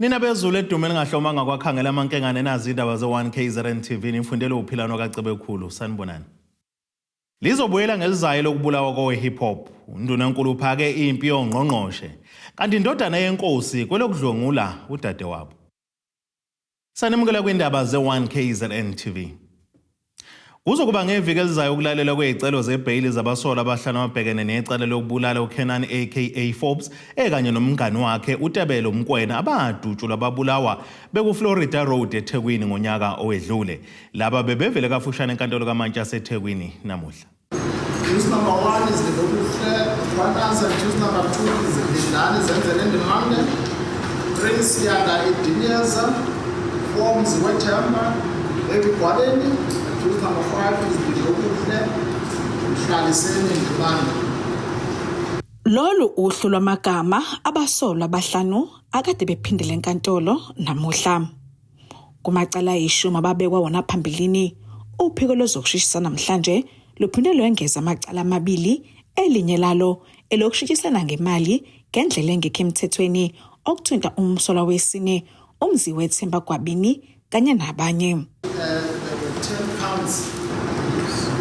Nina bezulu edume ningahlomanga kwakhangela amankengane nazi indaba ze-1 KZN TV nifundele uphilano kaCebekhulu sanibonani. Lizobuyela ngelizayo lokubulawa kowe-hip hop. Undunankulu uphake impi yongqongqoshe. Kanti indodana yenkosi kwelokudlwengula udadewabo. Sanimukela kwindaba ze-1 KZN TV. Kuzokuba ngeviki elizayo ukulalelwa kwezicelo zebheyili zabasolwa abahlanu ababhekene necala lokubulala uKenan aka Forbes ekanye nomngani wakhe uTebelo Mkwena abadutshulwa babulawa bekuFlorida Road eThekwini ngonyaka owedlule. Laba bebevele kafushane enkantolo kamantshi yaseThekwini namuhla. Accused number one is Lindokuhle Mkhwanazi. Accused number two is Lindani Zenzele Ndimande. Three, Siyanda Idinyeza. Four, Mziwethemba Baby Gwaleni. Accused number five is Lindokuhle Mhlaliseni Ndimande. Lolu uhlu lwamagama abasolwa abahlanu akade bephindele enkantolo namuhla. Kumacala ayishumi ababekwa wona phambilini, uphiko lwezokushushisa namhlanje luphinde lwengeza amacala amabili, elinye lalo elokushintshisana ngemali ngendlela engekho emthethweni okuthinta umsolwa wesine uMziwethemba Gwabini kanye nabanye. There were 10 counts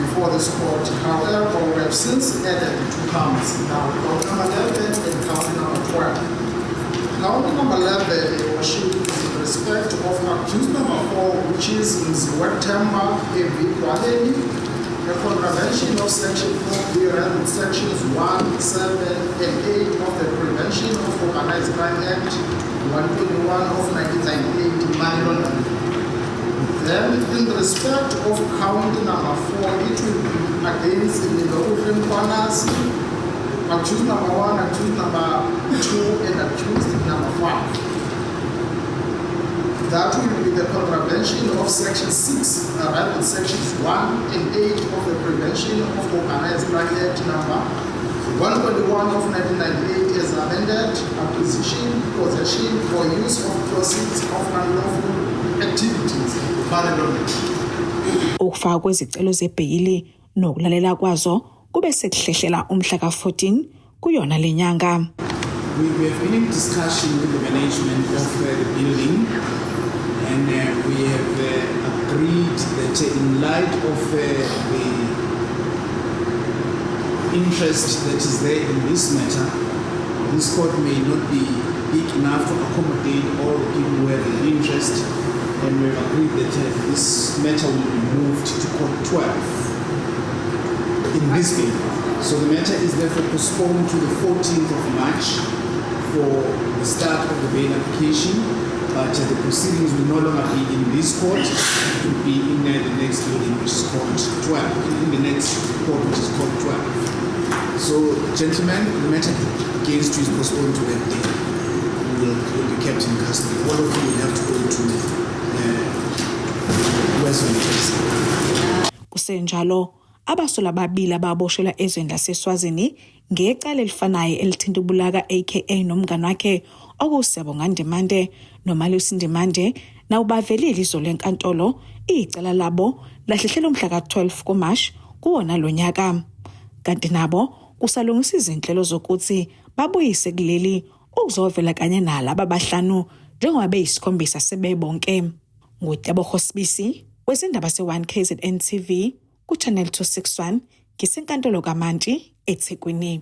before this court. However, we have since added two counts now, count number 11 and count number 12. Count number 11, Your Worship, is in respect of accused number 4, which is Mziwethemba Evi Gwaleni, a contravention of section 4B read with sections 1, 7, and 8 of the Prevention of Organized Crime Act 121 of 1998, money laundering. Then, in respect of count number 4, it will be against Lindokuhle Mkhwanazi, accused number 1, accused number 2, and accused number 5. That will be the contravention of section 6, right with sections 1 and 8 of the Prevention of Organized Crime Act number 121 of 1998 as amended, acquisition, possession, or use of proceeds of unlawful activities, money laundering. Ukufakwa kwezicelo zebheyili nokulalela kwazo kube sekuhlehlela umhla ka-14 kuyona lenyanga. We have been in discussion with the management of the building, and we have agreed that in light of the interest that is there in this matter, this court may not be big enough to accommodate all the people who have an interest, and we have agreed that this matter will be moved to court 12 in this building. So the matter is therefore postponed to the 14th of March for the start of the bail application, but the proceedings will no longer be in this court, it will be in the next building, which is court 12, in the next court, which is court 12. So, gentlemen, the matter against you is postponed to that day. You will be kept in custody. All of you will have to go to Western Prison. Kusenjalo, abasolwa ababili ababoshelwa ezweni laseSwazini ngecala elifanayo elithinta ubulaka AKA nomngani wakhe okuSiyabonga Ndimande noMalusi Ndimande nabo bavelile izolo enkantolo. Icala labo lahlehlela umhla ka-12 kuMashi kuwona lo nyaka, kanti nabo kusalungisa izinhlelo zokuthi babuyise kuleli ukuzovela kanye nalaba abahlanu njengoba beyisikhombisa sebebonke. NguTebogo Sibisi wezindaba se-1 KZN TV ku-Channel 261 ngisenkantolo kaMantshi eThekwini.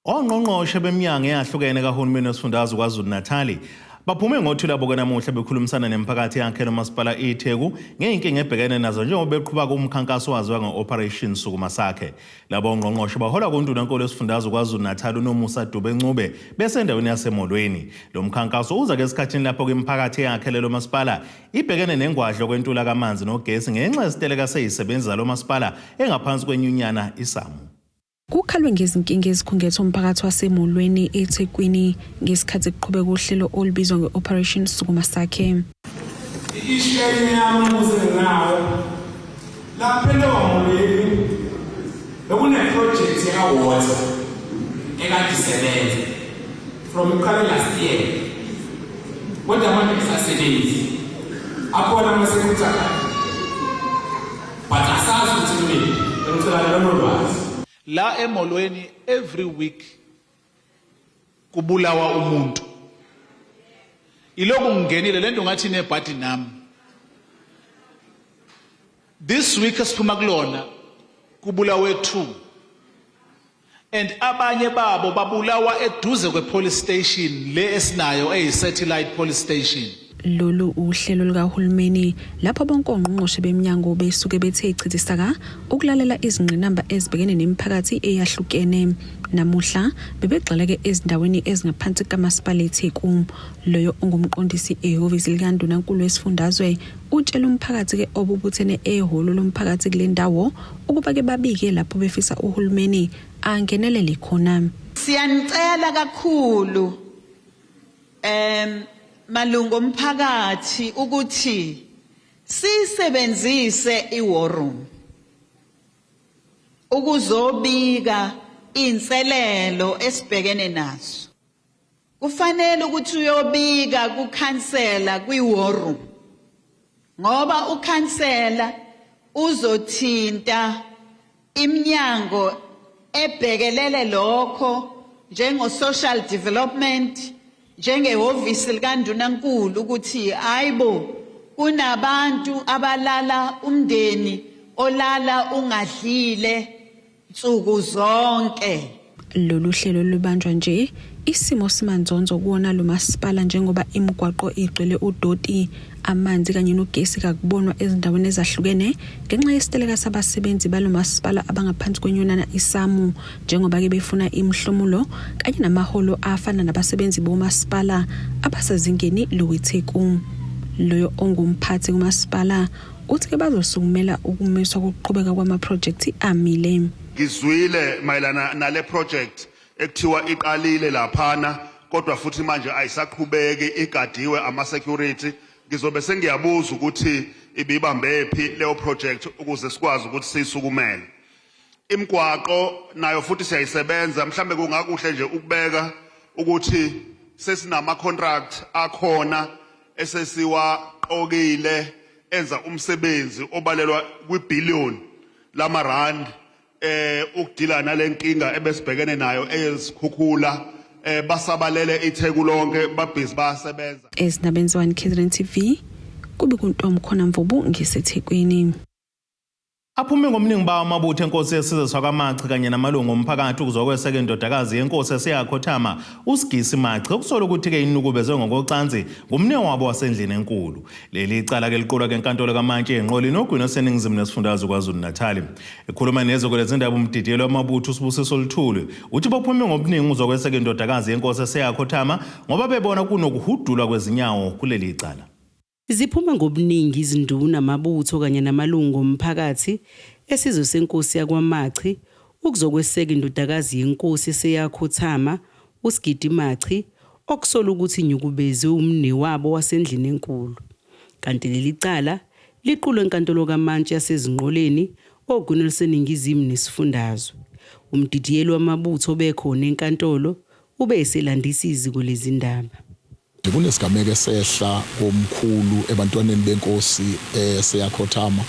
Ongqongqoshe beminyango eyahlukene kahulumeni wesifundazwe KwaZulu-Natal baphume ngothula labo namuhla bekhulumisana nemiphakathi yakhe nomasipala iTheku ngey'nkinga ebhekene nazo njengoba beqhuba kumkhankaso waziwa nge-Operation Sukuma Sakhe. Labo ongqongqoshe baholwa kundunankulu wesifundazwe KwaZulu-Natal uNomusa Dube Ncube besendaweni yaseMolweni. Lo mkhankaso uza esikhathini lapho kwimiphakathi eyakhe lelo masipala ibhekene nengwadlo kwentula kamanzi nogesi ngenxa yesiteleka seyisebenzi zalo masipala engaphansi kwenyunyana iSAMWU. Kukhalwe ngezinkinga ezikhungethe umphakathi waseMolweni eThekwini ngesikhathi kuqhubeka uhlelo olubizwa nge-Operation Sukuma Sakhe. I-issue enye yami umbuzo enginawo lapha eLowa Molweni, bekune-project yaka-water ekade isebenza from iqale last year, kodwa manje isasebenzi akhona ama-security, but asazi ukuthi mina bengicela lolo lwazi. La eMolweni every week kubulawa umuntu. Iloku ngingenile lento ngathi inebhadi nami. This week esiphuma kulona kubulawe 2 and abanye babo babulawa eduze kwe-police station le esinayo eyi-satellite police station. Lolu uhlelo lukahulumeni lapho bonke ongqongqoshe beminyango besuke bethe chithisaka ukulalela izingqinamba ezibhekene nemiphakathi eyahlukene. Namuhla bebegxileke ezindaweni ezingaphansi kukaMasipala iTheku. Loyo ongumqondisi ehhovisi likaNdunankulu wesifundazwe utshela umphakathi-ke obubuthene ehholo lomphakathi kule ndawo ukuba-ke babike lapho befisa uhulumeni angenelele khona. Siyanicela kakhulu malungu omphakathi ukuthi sisebenzise i-war room ukuzobika inselelo esibhekene nazo. Kufanele ukuthi uyobika kukhansela kwi-war room ngoba ukhansela uzothinta iminyango ebhekelele lokho njengo-social development, njengehhovisi likaNdunankulu ukuthi hayibo kunabantu abalala umndeni olala ungadlile nsuku zonke. Lolu hlelo lubanjwa nje isimo simanzonzo kuwona lo masipala njengoba imigwaqo igcwele udoti, amanzi kanye nogesi kakubonwa ezindaweni ezahlukene ngenxa yesiteleka sabasebenzi balo masipala abangaphansi kwenyonana iSAMU njengoba-ke befuna imihlomulo kanye namaholo afana nabasebenzi bomasipala abasezingeni loweTheku. Loyo ongumphathi kumasipala uthi-ke bazosukumela ukumiswa kokuqhubeka kwamaphrojekthi amile. Ngizwile mayelana nale project ekuthiwa iqalile laphana kodwa futhi manje ayisaqhubeki igadiwe ama security. Ngizobe sengiyabuza ukuthi ibibambephi leyo project ukuze sikwazi ukuthi siyisukumele. Imigwaqo nayo futhi siyayisebenza, mhlambe kungakuhle nje ukubeka ukuthi sesinama contract akhona esesiwaqokile enza umsebenzi obalelwa kwibillion lamarand ukudila nalenkinga ebesibhekene nayo eyesikhukhula. Basabalele iTheku lonke, babhizi bayasebenza. Ezindabeni ze-1 KZN TV kube kuntomkhona Mvubu ngiseThekwini. Aphume ngomningi bawo amabutho enkosi yesizwe sakwaMachi kanye namalungu omphakathi ukuzokweseka indodakazi yenkosi eseyakhothama uSigisi Machi okusola ukuthi-ke inukubezwe ngokocansi ngumnewabo wabo wasendlini enkulu. Leli cala-ke liqulwa ke enkantolo kaMantshi eNqoli nogwini oseningizimu nesifundazwe KwaZulu-Natal. Ekhuluma nezwe lezindaba umdidiyelo wamabutho uSibusiso Luthuli uthi baphume ngobuningi uzokweseka indodakazi yenkosi eseyakhothama ngoba bebona kunokuhudulwa kwezinyawo kuleli cala. Ziphume ngobuningi izinduna, amabutho kanye namalungu omphakathi esizwe senkosi yakwaMachi ukuzokweseka indodakazi yenkosi eseyakhothama uSigidi Machi okusolwa ukuthi inyukubezwe umnewabo wasendlini enkulu. Kanti leli cala liqulwe enkantolo kaMantshi yaseZinqoleni ogwini oluseningizimu nesifundazwe. Umdidiyeli wamabutho obekhona enkantolo ube eselandisa iziko lezindaba. Kunesigameko esehla komkhulu ebantwaneni benkosi eseyakhothama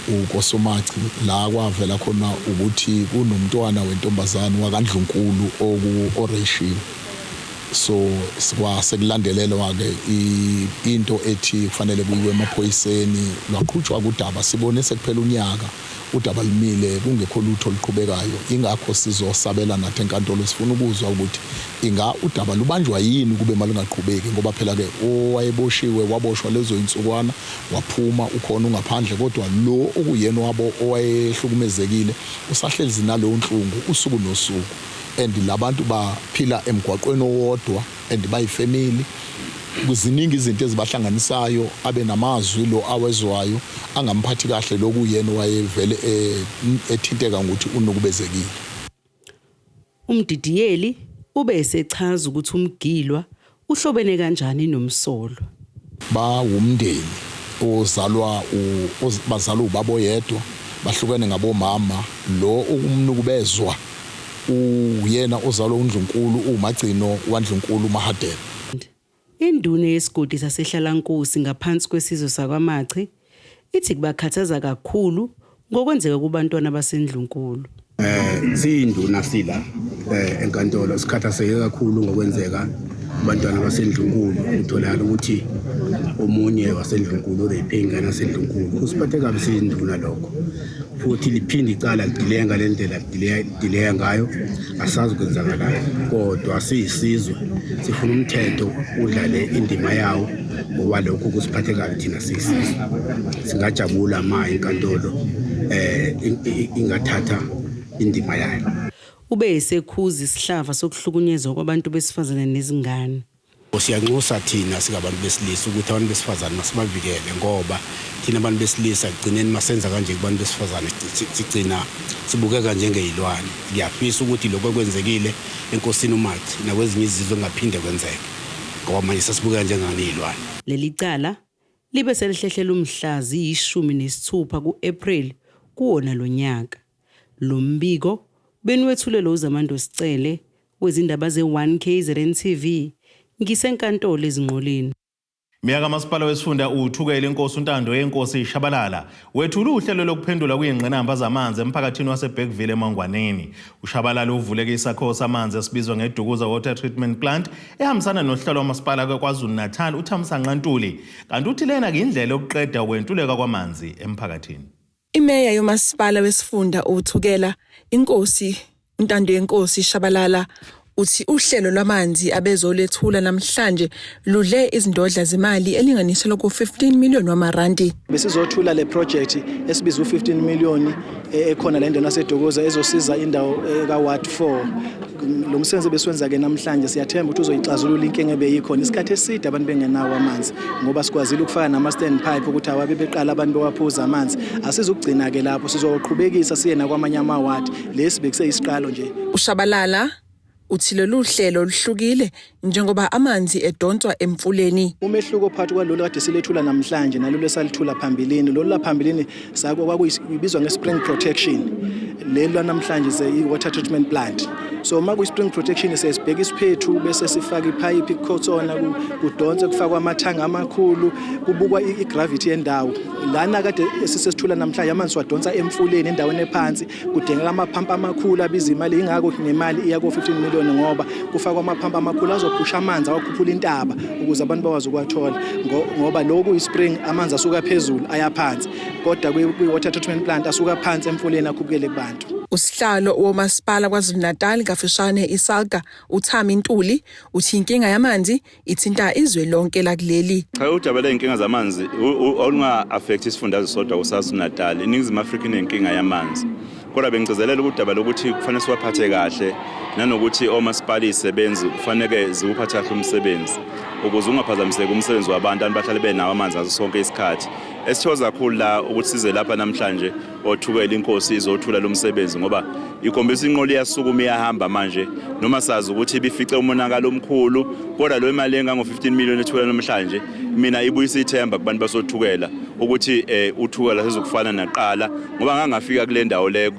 uKosomachi la kwavela khona ukuthi kunomntwana wentombazane wakandlunkulu oku-oreshiwe. So kwasekulandelelwa-ke into ethi kufanele kuyiwe emaphoyiseni, lwaqhutshwa kudaba sibone sekuphela unyaka udaba lumile kungekho lutho oluqhubekayo. Ingakho sizosabela nathi enkantolo, sifuna ukuzwa ukuthi inga udaba lubanjwa yini kube malungaqhubeki, ngoba phela-ke owayeboshiwe waboshwa lezo insukwana waphuma ukhona ungaphandle, kodwa lo okuyena wabo owayehlukumezekile usahlezi naleyo nhlungu usuku nosuku. And labantu baphila emgwaqweni owodwa and bayifamily, ziningi izinto ezibahlanganisayo. Abe namazwi lo awezwayo angamphathi kahle lokuyena wayevele ethinteka ngokuthi unukubezekile. Umdidiyeli ube esechaza ukuthi umgilwa uhlobene kanjani nomsolwa. Bawumndeni ozalwa bazalwa ubaba oyedwa, bahlukene ngabomama. Lo ukumnukubezwa uyena ozalwa uNdlunkulu uMagcino waNdlunkulu uMahadebe. Induna yesigodi saseHlalankosi ngaphansi kwesizwe sakwaMachi ithi kubakhathaza kakhulu ngokwenzeka kubantwana basendlunkulu. Siyinduna sila enkantolo sikhathazeke kakhulu ngokwenzeka Abantwana basendlunkulu kutholakala ukuthi omunye wasendlunkulu ureyiphe ingane yasendlunkulu. Kusiphathe kabi siyinduna lokho, futhi liphinde icala lidileya ngale ndlela lidileya ngayo, asazi kwenzakalayo, kodwa siyisizwe sifuna umthetho udlale indima yawo, ngoba lokhu kusiphathe kabi thina siyisizwe. Singajabula ma inkantolo ingathatha indima yayo. Ube esekhuza isihlava sokuhlukunyezwa kwabantu besifazane nezingane. Siyanxusa thina singabantu besilisa ukuthi abantu besifazane masibavikele, ngoba thina abantu besilisa ekugcineni masenza kanje kubantu besifazane sigcina sibukeka njengey'lwane. Ngiyafisa ukuthi lokhu okwenzekile enkosini uMachi nakwezinye izizwe kungaphinde kwenzeke, ngoba manje sesibukeka njenganey'lwane. Leli cala libe selihlehlela umhla ziyi-16 ku-Ephreli kuwona lo nyaka. Lo mbiko beniwethulelwa uZamando Sicele wezindaba ze-1 KZN TV ngisenkantolo eZingqoleni. Meya kamasipala wesifunda uThukela inkosi uNtando yenkosi Shabalala wethula uhlelo lokuphendula kwingqinamba zamanzi emphakathini waseBergville eMangwaneni. UShabalala uvuleke isakhiwo samanzi esibizwa ngeDukuza Water Treatment Plant ehambisana nohlelo lwamasipala KwaZulu-Natal uThamsanqa Ntuli. Kanti uthi lena indlela yokuqeda ukwentuleka kwamanzi emphakathini. Imeya yomasipala wesifunda uThukela, Inkosi uNtandoyenkosi Shabalala, uthi uhlelo lwamanzi abezolethula namhlanje ludle izindodla zemali elinganiselwa ku-15 million wamarandi. Besizothula le project esibiza u-15 million ekhona la endaweni yaseDokoza ezosiza indawo ka-Ward 4. Lo msebenzi ebesiwenza-ke namhlanje siyathemba ukuthi uzoyixazulula inkinga ebeyikhona isikhathi eside abantu bengenawo amanzi, ngoba sikwazile ukufaka nama-stand pipe ukuthi awabe beqala abantu bewaphuza amanzi. Asizukugcina-ke lapho, sizoqhubekisa siye nakwamanye amawadi. Lesi bekuseyisiqalo nje. UShabalala uthi lolu hlelo luhlukile njengoba amanzi edonswa emfuleni. Umehluko phakathi kwalolu kade silethula namhlanje nalolu esalithula phambilini, lolu laphambilini kwakuyibizwa nge-spring protection, leli lwanamhlanje i-water treatment plant. So uma kuyi-spring protection siyasibheka isiphethu bese sifaka iphayiphi kukhothona kudonse kufakwa amathanga amakhulu, kubukwa i-gravity yendawo. Lana kade esisesithula namhlanje amanzi siwadonsa emfuleni endaweni ephansi, kudingeka amaphampa amakhulu abiza imali, ingakho nemali iya ko-15 million, ngoba kufakwa amaphampa amakhulu azophusha amanzi awakhuphula intaba ukuze abantu bakwazi ukuwathola, ngoba lokhu i-spring amanzi asuka phezulu aya phansi, kodwa kwi-water treatment plant asuka phansi emfuleni akhuphukele kubantu. Usihlalo womasipala KwaZulu-Natal, kafushane iSalga, uThami Ntuli, uthi inkinga yamanzi ithinta izwe lonke lakuleli. Cha, udaba ley'nkinga zamanzi olunga-affect isifundazwe sodwa kuSwaZulu-Natal. INingizimu Afrika inenkinga yamanzi. Kodwa bengigcizelela udaba lokuthi kufanele siwaphathe kahle, nanokuthi omasipala iy'sebenzi kufaneke ziwuphathe kahle umsebenzi ukuze ungaphazamiseki umsebenzi wabantu, abantu bahlale benawo amanzi ngaso sonke isikhathi. Esithokoza kakhulu la ukuthi size lapha namhlanje oThukela, inkosi izothula lo msebenzi, ngoba ikhombisa inqola iyasukuma iyahamba manje, noma sazi ukuthi ibifice umonakalo omkhulu, kodwa lo imali engango-15 million ethula namhlanje mina ibuyisa ithemba kubantu basoThukela ukuthi uThukela sezokufana naqala, ngoba ngangafika kule ndawo le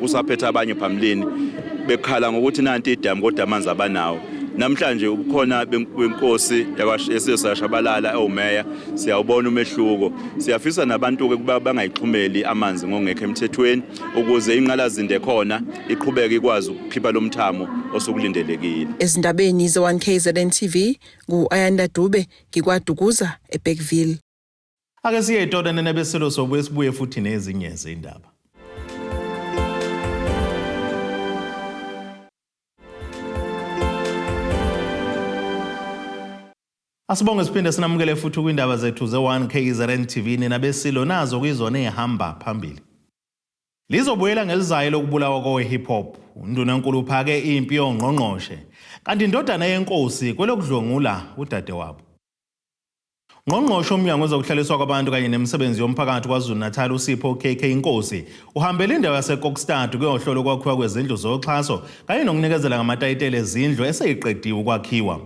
kusaphethe abanye phambilini bekhala ngokuthi nanti idamu kodwa amanzi abanawo. Namhlanje ubukhona benkosi yesizwe saShabalala ewumeya siyawubona umehluko. Siyafisa nabantu-ke ukuba bangayixhumeli amanzi ngokungekho emthethweni ukuze inqalazinde khona iqhubeke ikwazi ukukhipha lo mthamo osukulindelekile. Ezindabeni ze-1 KZN TV ngu-Ayanda Dube, ngikwaDukuza eBergville. Ake siye etolo nenebeselo, sobuye sibuye futhi nezinye zindaba. Asibonge siphinde sinamukele futhi kwindaba zethu ze-1 KZN TV, nina besilo nazo kuyizona ey'hamba phambili. Lizobuyela ngelizayo lokubulawa kowe-hip hop. Undunankulu uphake impi yongqongqoshe, kanti indodana yenkosi kwelokudlwengula udadewabo. Ngqongqoshe umnyango wezokuhlaliswa kwabantu kanye nemisebenzi yomphakathi KwaZulu-Natal uSipho KK Nkosi uhambele indawo yaseKokstad kuyohlola ukwakhiwa kwezindlu zoxhaso kanye nokunikezela ngamatayitela ezindlu eseyiqediwe ukwakhiwa.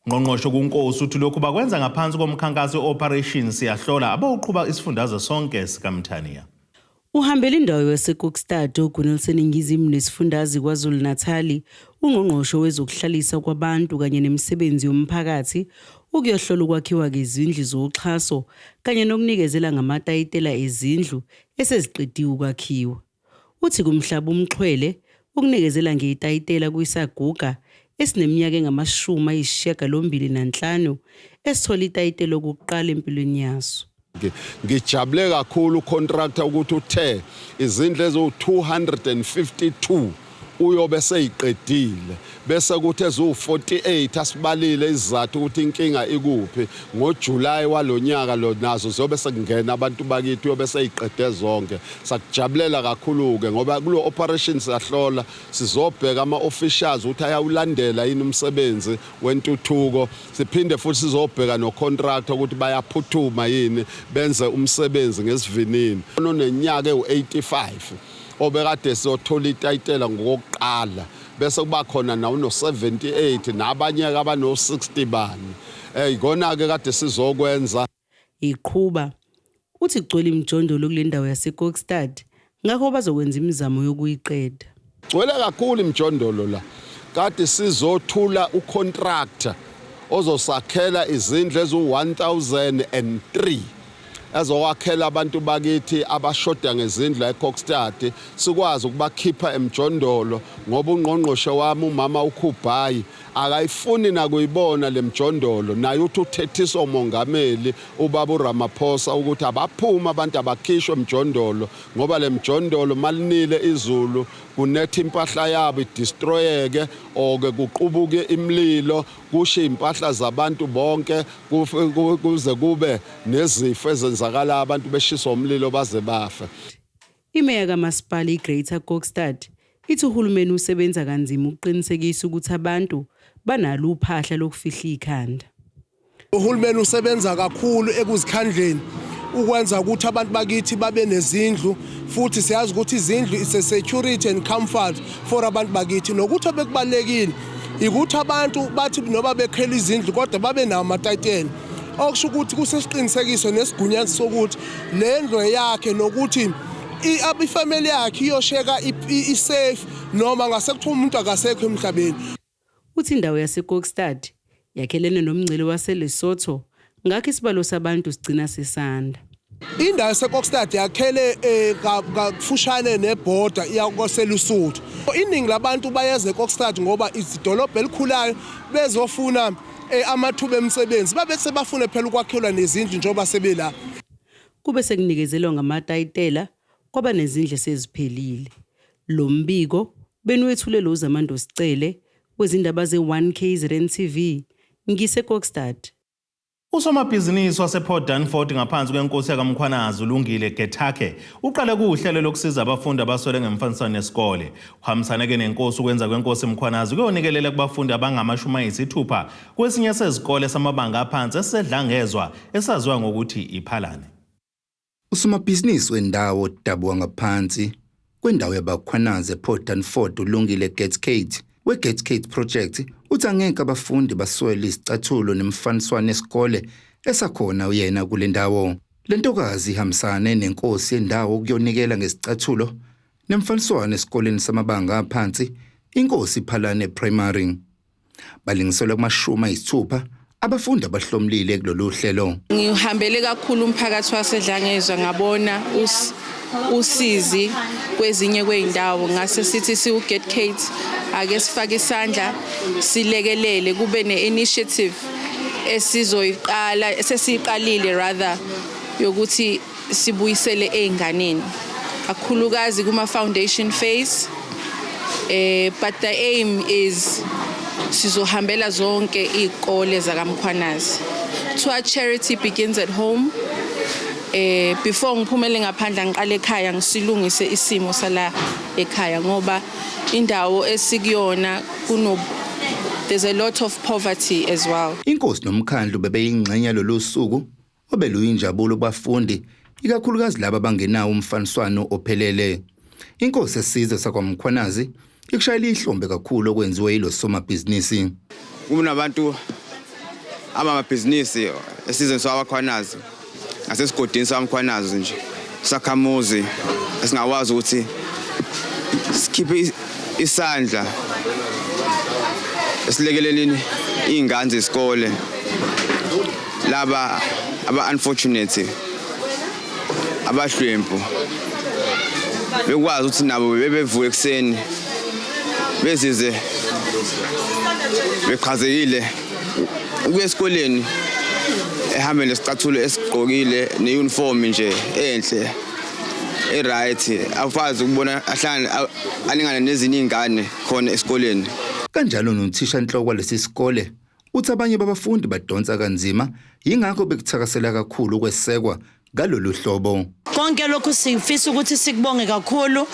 Ngqongqoshe kuNkosi uthi lokhu bakwenza ngaphansi komkhankaso i-Operation Siyahlola abawuqhuba isifundazwe sonke sikaMthaniya. Uhambele indawo yaseKokstad ogwini oluseningizimu nesifundazwe KwaZulu-Natal ungqongqoshe wezokuhlalisa kwabantu kanye nemisebenzi yomphakathi ukuyohlola ukwakhiwa kwezindlu zoxhaso kanye nokunikezela ngamatayitela ezindlu eseziqediwe ukwakhiwa. Uthi kumhlaba umxhwele ukunikezela ngetayitela kwisaguga esineminyaka engama-85 esithola itayitela okokuqala empilweni yaso. Ngijabule kakhulu ucontractor ukuthi uthe izindlu eziwu-252 uyobe seyiqedile, bese kuthi eziwu-48 asibalile izizathu ukuthi inkinga ikuphi, ngoJulayi walonyaka lo nazo ziyobe sekungena abantu bakithi, uyobe seyiqede zonke. Sakujabulela kakhulu-ke ngoba kulo operation siyahlola, sizobheka ama-officials ukuthi ayawulandela yini umsebenzi wentuthuko, siphinde futhi sizobheka no-contractor ukuthi bayaphuthuma yini benze umsebenzi ngesivinini. Onenyaka ewu-85 obekade siyothola itayitela ngokokuqala, bese kuba khona nawo no-78 nabanye-ke abano-60 bani, ikona-ke kade sizokwenza. Iqhuba uthi kugcwele imijondolo kule ndawo yaseKokstad, ngakho bazokwenza imizamo yokuyiqeda. Gcwele kakhulu imijondolo la, kade sizothula ucontractor ozosakhela izindlu eziwu-1003 ezokwakhela abantu bakithi abashoda ngezindlu eKokstad, sikwazi ukubakhipha emjondolo, ngoba ungqongqoshe wami umama uKhubhayi akayifuni nakuyibona lemjondolo, naye uthi uthethiswa umongameli ubaba uRamaphosa ukuthi abaphuma abantu abakhishwe emjondolo, ngoba lemjondolo malinile izulu kunetha impahla yabo idestroyeke oke kuqubuke imililo kushe impahla zabantu bonke, kuze kube nezifo ezenzakala abantu beshiswa umlilo baze bafe. Imeya kamasipala iGreater Kokstad ithi uhulumeni usebenza kanzima ukuqinisekisa ukuthi abantu banalo uphahla lokufihla ikhanda. Uhulumeni usebenza kakhulu ekuzikhandleni ukwenza ukuthi abantu bakithi babe nezindlu, futhi siyazi ukuthi izindlu is a security and comfort for abantu bakithi, nokuthi obekubalulekile ukuthi abantu bathi noma bekhela izindlu kodwa babe nawo amatayitela, okusho ukuthi kusesiqinisekiso nesigunyazi sokuthi le ndlu eyakhe nokuthi ifamily yakhe iyosheka i-safe noma ngase kuthiwa umuntu akasekho emhlabeni. Uthi indawo yaseKokstad yakhelene nomngcele waseLesotho, ngakho isibalo sabantu sigcina sisanda. Indawo yaseKokstad yakhele kafushane nebhoda yakoseLusuthu. Iningi labantu bayeza eKokstad ngoba idolobha elikhulayo, bezofuna amathuba emisebenzi, babe sebafuna phela ukwakhelwa nezindlu njengoba sebela. Kube sekunikezelwa ngamatayitela kwaba nezindlu eseziphelile. Lo mbiko beniwethulelwa uZamando Sicele wezindaba ze-1 KZN TV ngiseKokstad. Usomabhizinisi wasePort Dunford ngaphansi kwenkosi yakaMkhwanazi uLungile Gethake uqale kuhlelo lokusiza abafundi abaswele ngemfaniswano yesikole. Uhambisane-ke nenkosi ukwenza kwenkosi Mkhwanazi kuyonikelela kubafundi abangama-60 kwesinye sezikole samabanga aphansi esisedlangezwa esaziwa ngokuthi iPhalane. Usomabhizinisi wendawo odabuka ngaphansi kwendawo yabakhwanazi ePort Dunford uLungile Gatkate we-Gatkate Project uthi angeke abafundi baswele izicathulo nemfaniswano esikole esakhona uyena kule ndawo. Le ntokazi ihambisane nenkosi yendawo ukuyonikela ngesicathulo nemfaniswano esikoleni samabanga aphansi Inkosi Phalane Primary. Balingiselwa kuma-60 abafundi abahlomlile kulolu hlelo. Ngihambele kakhulu umphakathi waseDlangezwa, ngabona usizi kwezinye kwey'ndawo, ngase sithi siwu-Get Kate ake sifake isandla silekelele kube ne-initiative esizoyiqala, esesiyiqalile rather, yokuthi sibuyisele ey'nganeni, kakhulukazi kuma-foundation phase, but the aim is sizohambela zonke iy'kole zakaMkhwanazi. Kuthiwa charity begins at home. Before ngiphumele ngaphandle, ngiqale ekhaya, ngisilungise isimo sala ekhaya, ngoba indawo esikuyona kuno there's a lot of poverty as well. Inkosi nomkhandlu bebeyingxenye lolu suku obeluyinjabulo kubafundi, ikakhulukazi laba abangenawo umfaniswano ophelele. Inkosi esizwe sakwaMkhwanazi ikushayela ihlombe kakhulu okwenziwe yilo somabhizinisi. Kunabantu abamabhizinisi esizweni sakwaMkhwanazi nasesigodini sakwaMkhwanazi nje, sakhamuzi esingakwazi ukuthi sikhiphe isandla esilekeleleni iy'ngane zesikole, laba aba-unfortunate, abahlwempu, bekwazi ukuthi nabo bebevuka ekuseni bezize Bechazekile ukuya esikoleni ehambe nesicathulo esigqokile ne-uniform nje enhle e-right, akwazi ukubona ahlangane alingane nezinye iy'ngane khona esikoleni. Kanjalo nothishanhloko walesi sikole uthi abanye babafundi badonsa kanzima, yingakho bekuthakasela kakhulu ukwesekwa ngalolu hlobo. Konke lokhu sifisa ukuthi sikubonge kakhulu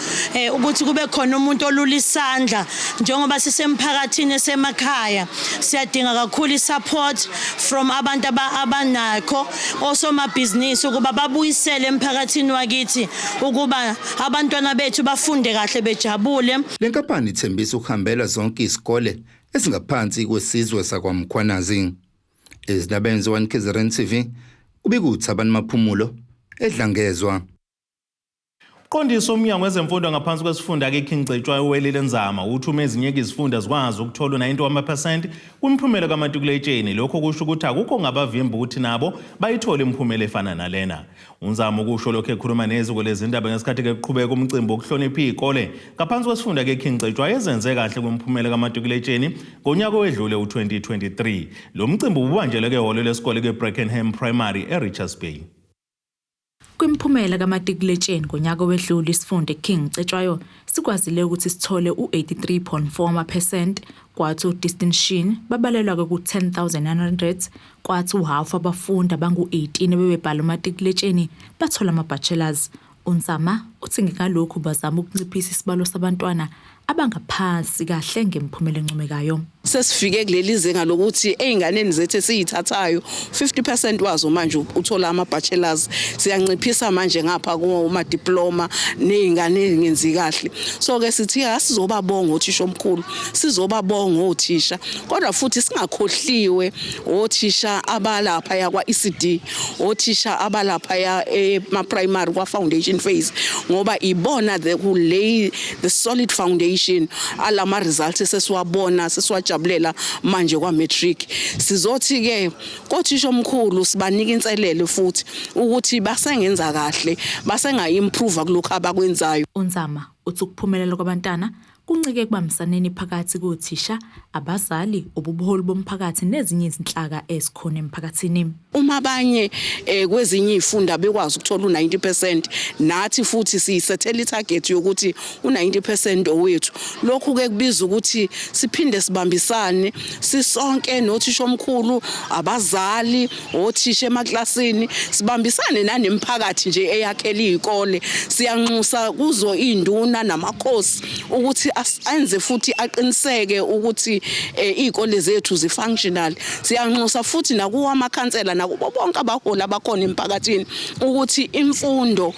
ukuthi kube khona umuntu olula isandla njengoba sisemphakathini esemakhaya. Siyadinga kakhulu i-support from abantu abanakho osomabhizinisi ukuba babuyisele emphakathini wakithi ukuba abantwana bethu bafunde kahle bejabule. Le nkampani ithembisa ukuhambela zonke izikole ezingaphansi kwesizwe sakwaMkhwanazi. Ezindabeni ze-1 KZN TV, kubikuthi Maphumulo eDlangezwa. Qondisa umnyango wezemfundo ngaphansi kwesifunda ke-King Cetshwayo uWelile Nzama uthi uma ezinye izifunda zikwazi ukuthola u-91% kwimiphumela kamatikuletsheni, lokho kusho ukuthi akukho ngabavimba ukuthi nabo bayithole imiphumela efana nalena. UNzama ukusho lokhu ekhuluma neziko lezindaba ngesikhathi ke kuqhubeka umcimbi wokuhlonipha iy'kole ngaphansi kwesifunda ke-King Cetshwayo ezenze kahle kwimiphumela kamatikuletsheni ngonyaka owedlule u-2023. Lo mcimbi ububanjelwe ehholo lesikole ke-Brackenham Primary e-Richards Bay. Kwimiphumela kamatikuletsheni ngonyaka owedlule, isifundo eKing Cetshwayo sikwazile ukuthi sithole u-83.4 amaphesenti, kwathi u-distinction babalelwa-ke ku-10,900, kwathi uhhafu abafundi abangu-18 ebebebhala umatikuletsheni bathola ama-bachelors. UNzama uthi ngalokhu bazama ukunciphisa isibalo sabantwana abangaphasi kahle ngemiphumela encomekayo. Sesifike kuleli zinga lokuthi ey'nganeni zethu esiyithathayo 50% wazo manje uthola ama-bachelors. Siyanciphisa manje ngapha kuma-diploma ney'ngane ey'ngenzi kahle. So-ke sithi asizobabonga othisha omkhulu, sizobabonga othisha, kodwa futhi singakhohliwe othisha abalaphaya kwa-ECD, othisha abalaphaya ema-primary kwa-foundation phase, ngoba ibona the who lay the solid foundation alama results sesiwabona, sesiwajabulela manje kwa-matric. Sizothi ke kothisha omkhulu sibanika inselelo futhi ukuthi basengenza kahle, basenga-improve kulokhu abakwenzayo. UNzama uthi ukuphumelela kwabantwana kuncike ekubambisaneni phakathi kothisha, abazali, ubuholi bomphakathi nezinye izinhlaka ezikhona emphakathini. Uma abanye kwezinye izifunda bekwazi ukuthola u-90%, nathi futhi siyisethela i-target yokuthi u-90% owethu. Lokhu ke kubiza ukuthi siphinde sibambisane sisonke nothisha omkhulu, abazali, othisha emaklasini, sibambisane nanemphakathi nje eyakhela izikole. Siyanxusa kuzo induna namakhosi ukuthi enze futhi aqiniseke ukuthi izikole zethu zi-functional. Siyanxusa futhi nakuwo amakhansela nakubo bonke abaholi abakhona emphakathini ukuthi imfundo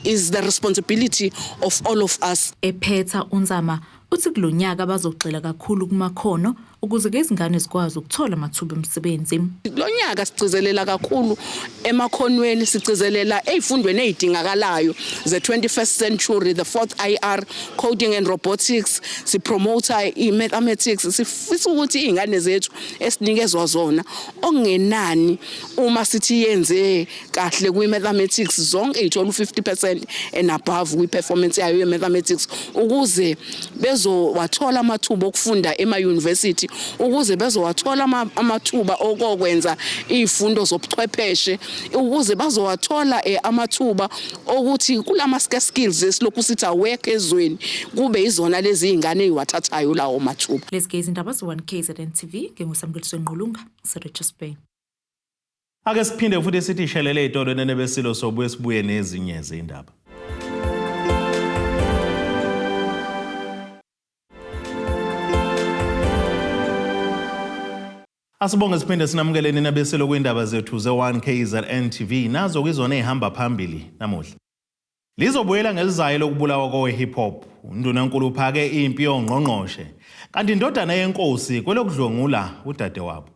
is the responsibility of all of us. Ephetha, uNzama uthi kulonyaka bazogxila kakhulu kumakhono ukuze ke izingane zikwazi ukuthola amathuba emisebenzi. Lonyaka sigcizelela kakhulu emakhonweni, sigcizelela ey'fundweni ey'dingakalayo ze-21st century, the fourth IR, coding and robotics, sipromota i-mathematics. Sifisa ukuthi iy'ngane zethu esinikezwa zona okungenani uma sithi yenze kahle kwi-mathematics zonke y'thola u-50% and above kwi-performance yayo ye-mathematics, ukuze bezowathola amathuba okufunda ema-university, ukuze bezowathola amathuba okokwenza iy'fundo zobuchwepheshe, ukuze bazowathola amathuba okuthi kulama skills esilokhu sithi awekho ezweni, kube izona lezi iy'ngane ey'wathathayo lawo mathuba. Lezi ke izindaba ze-1 KZN TV, nginguSamukeliso Ngqulunga, Richards Bay. Ake siphinde futhi sithi shelele ey'tolo nenebesilo, sobuye sibuye nezinye zindaba. Asibonge siphinde sinamukele nina besilo kwindaba zethu ze-1 KZN TV, nazo kuyizona ey'hamba phambili namuhla. Lizobuyela ngelizayo lokubulawa kowe-hip hop. Undunankulu uphake impi yongqongqoshe, kanti indodana yenkosi kwelokudlwengula udadewabo.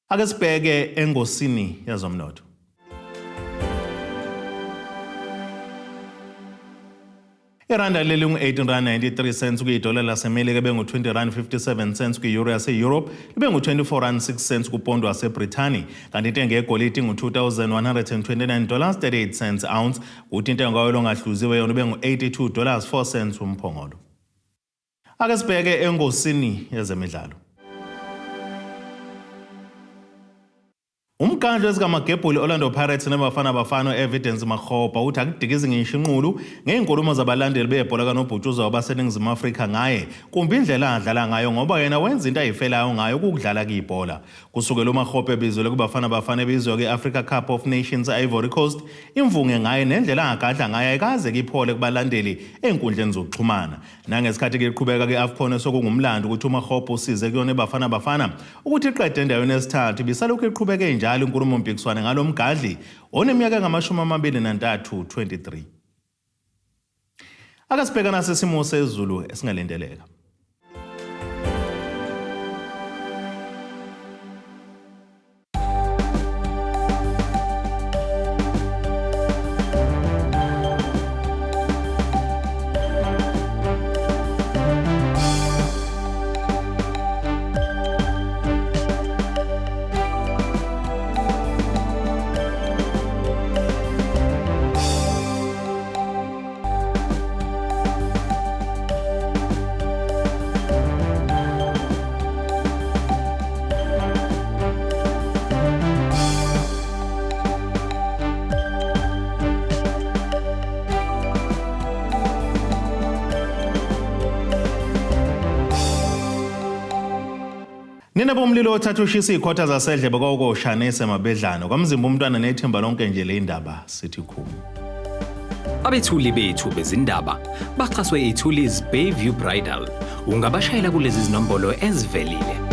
Ake sibheke engosini yazomnotho. Iranda leli ngu-18 rand 93 cents kuyidola laseMelika, bengu-20 rand 57 cents kwi-euro yase-Europe, libe ngu-24 rand 6 cents kupondo waseBrithani, kanti intengo yegolide ingu-2129 dollars 38 cents ounce, kuthi intengo kawoyela ongahluziwe yona ube ngu-82 dollars 4 cents umphongolo. Ake sibheke engosini yezemidlalo. Umkhandlu ezikamagebhuli Orlando Pirates neBafana Bafana Evidence Makgopa uthi akudikizi ngisho inqulu ngey'nkulumo zabalandeli bebhola kanobhutshuzwayo baseNingizimu Afrika ngaye kumbe indlela adlala ngayo ngoba yena wenza into ayifelayo ngayo ukudlala kuyibhola. Kusukela uMakgopa ebizwele kuBafana Bafana ebizwa kwi-Africa Cup of Nations e-Ivory Coast, imvunge ngaye nendlela angagadla ngayo ayikaze kiphole kubalandeli ey'nkundleni zokuxhumana. Nangesikhathi kuqhubeka ke-AFCON sokungumlando ukuthi uMakgopa usize kuyona eBafana Bafana ukuthi iqede endaweni yesithathu ibisalokhu iqhubeke njalo inkulumo-mpikiswano ngalo mgadli oneminyaka engama-23 23. Ake sibhekana sesimo sezulu esingalindeleka. Nina bomlilo othatha ushisa izikhotha zasedlebe kwawukoshanise mabedlana kwamzimba umntwana nethimba lonke nje le indaba sithi khumu. Abethuli bethu bezindaba baxhaswe iThulis Bayview Bridal. Ungabashayela kulezi zinombolo ezivelile.